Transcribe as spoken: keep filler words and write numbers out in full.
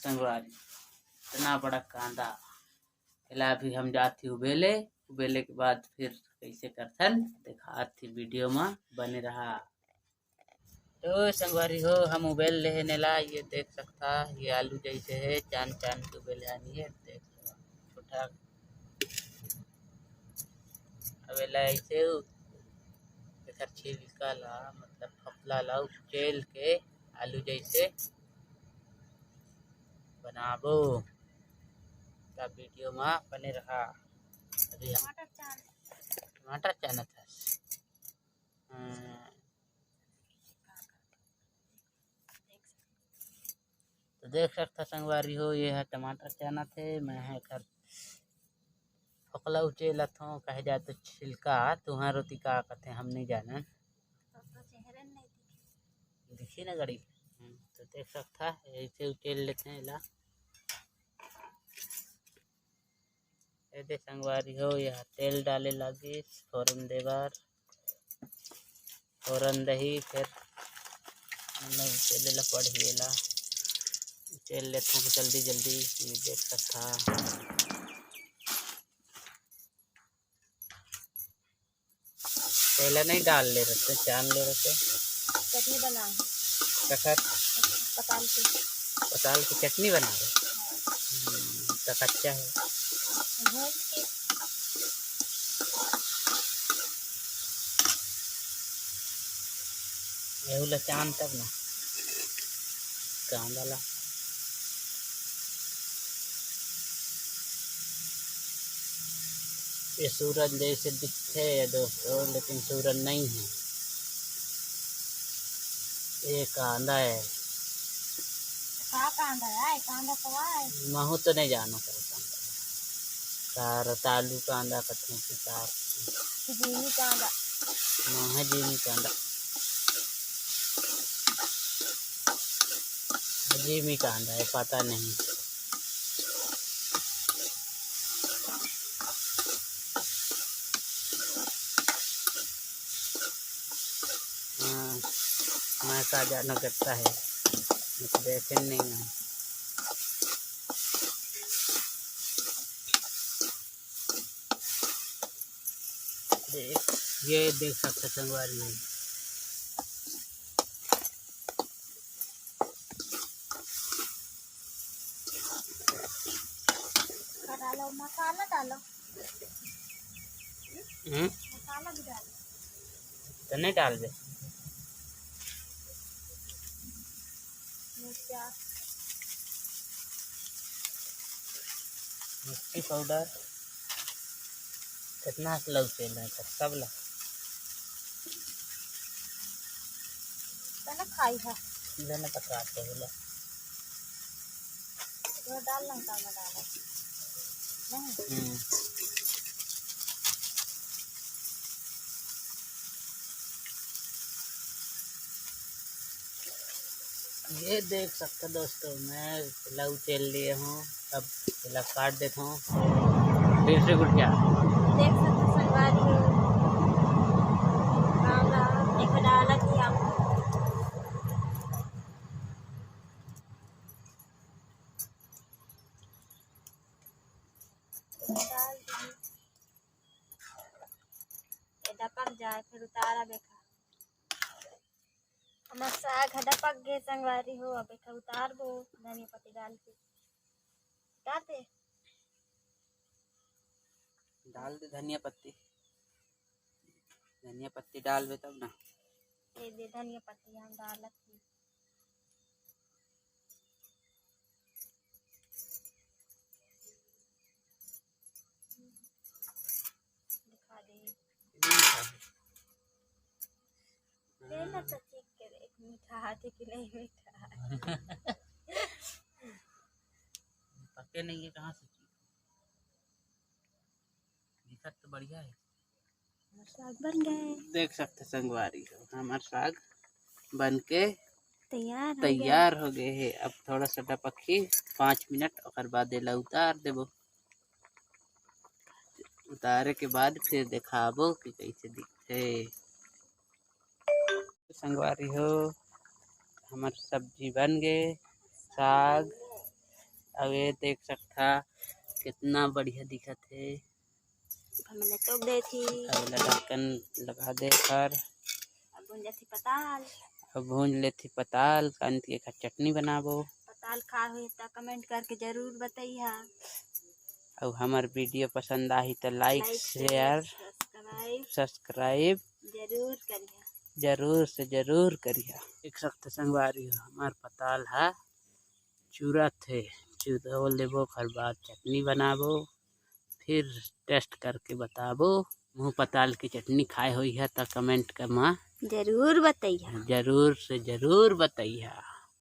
संगवारी, इतना बड़ा कांदा। एला अभी हम जात ही उबेले, उबेले के बाद फिर कइसे करथन, देखात ही वीडियो म बने रहा। तो संगवारी हो, हम उबेल ले हे नेला, ये देख सकथा, ये आलू जइसे हे, चान चान के उबेल हे, ये देख सकथा, छोटा। अब एला ऐसे उ-, एकर छिलका ला, मतलब फकला ला उचेल के आलू जइसे बनाबो। त वीडियो म बने रहा। अभी हम टमाटर चान- टमाटर चानत हस। हाँ। तो देख सकथा संगवारी हो, ये ह टमाटर चानत हे। मैं ह एकर फोकला उचेलत हों, कहे जाए तो छिलका, तुंहर ओती का कथे हम नइ जानन। तो, तो चेहरे में नहीं दिखे। दिखी ना गड़ी। हम्म, तो देख सकथा, ऐसे उचेल लेथे एला। ए दे संगवारी हो, ये तेल डाले लागिस फोरन दे बर। फोरन दही, फिर नहीं तेल ला पड़ही एला। तेल लेथों जल्दी जल्दी, ये देख सकथा। तेल नहीं डाल ले रहते, चान ले रहते। चटनी बना। ककर? पताल के। पताल की चटनी बना रहे। हम्म, तो कच्चा है। भून के। एहू ला चान तब ना। कांदा ला। ये सूरज जैसे दिखथे दोस्तों, लेकिन सूरज नहीं है। ये कांदा है। का कांदा है? कांदा तो है। महू तो नहीं जानो का कांदा है। का रतालू कांदा कथे कि का? जीमी कांदा। ना है जीमी कांदा। जीमी कांदा है, पता नहीं। हाँ, मैं का जानो कितना है, मैं तो देखे नहीं हूँ। देख, ये देख सकते संगवारी हो। डालो, मसाला डालो। हम्म? मसाला भी डालो। तो नहीं डालबे? मिर्चा। मिर्ची पाउडर। कितना लग तेल है, सब ला। तने खाई है। लेने पका के होला। वो डाल लंका में डाला। नहीं। हम्म। ये देख सकते दोस्तों, मैं लव चल लिए हूँ। अब एला काट देत हूँ। फिर से गुठिया। देख सकते संगवारी हो। कांदा एक डालत ही हम। डाल दी। ये डपक जाए, फिर उतारा देखा। हमर साग ह डपक गे संगवारी हो, अब एखर उतार दो धनिया पत्ती डाल के। उतार दे। डाल दे धनिया पत्ती, धनिया पत्ती डालबे तब ना। ये दे धनिया पत्ती हम डालत ही। दिखा दे। मीठा है। ले ना तो चीख के देख, मीठा हाथे कि नहीं मीठा हाथे। पके नहीं है, कहाँ से चीख? दिखत तो बढ़िया है। हमर साग बन गए। देख सकते संगवारी हो, हमर साग बन के तैयार हो गए। तैयार हो गए है। अब थोड़ा सा डपकही पाँच मिनट, ओकर बाद एला उतार देबो। उतारे के बाद फिर देखाबो कि कैसे दिखथे। संगवारी हो, हमर सब्जी बन गे, साग, अउ ये देख सकथा कितना बढ़िया दिखत हे। हमला तोप देथी। अब एला ढक्कन लगा दे कर। अब भूंजत ही पताल। अब भूंज लेथी पताल, कान के एकर चटनी बनाबो। पताल खा होही त comment करके जरूर बतइहा। अउ हमर video पसंद आही त like, like, share, share, subscribe, subscribe जरूर करिहा। जरूर से जरूर करिहा। देख सकथे संगवारी हो, हमर पताल ह चुरत हे। चुरो लेबो, ओकर बाद चटनी बनाबो, फिर test करके बताबो। मुँह पताल के चटनी खाए होइहा त comment कर मा जरूर बतइहा। जरूर से जरूर बतइहा।